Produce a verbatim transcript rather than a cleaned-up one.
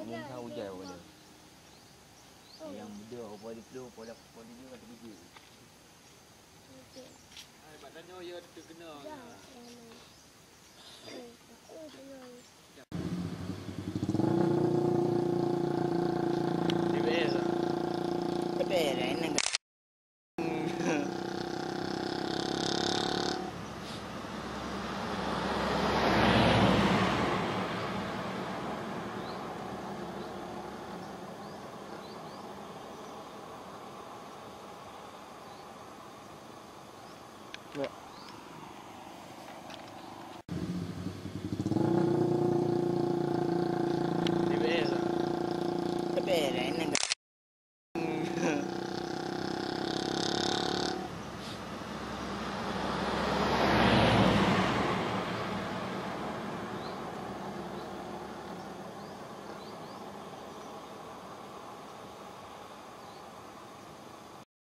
Mungsa ujan awak nyoe. Nyang beudôh, apa di Plueng, apa di, apa di nyoe, ada biji. Hai, bak tanyoe ya teukeuna.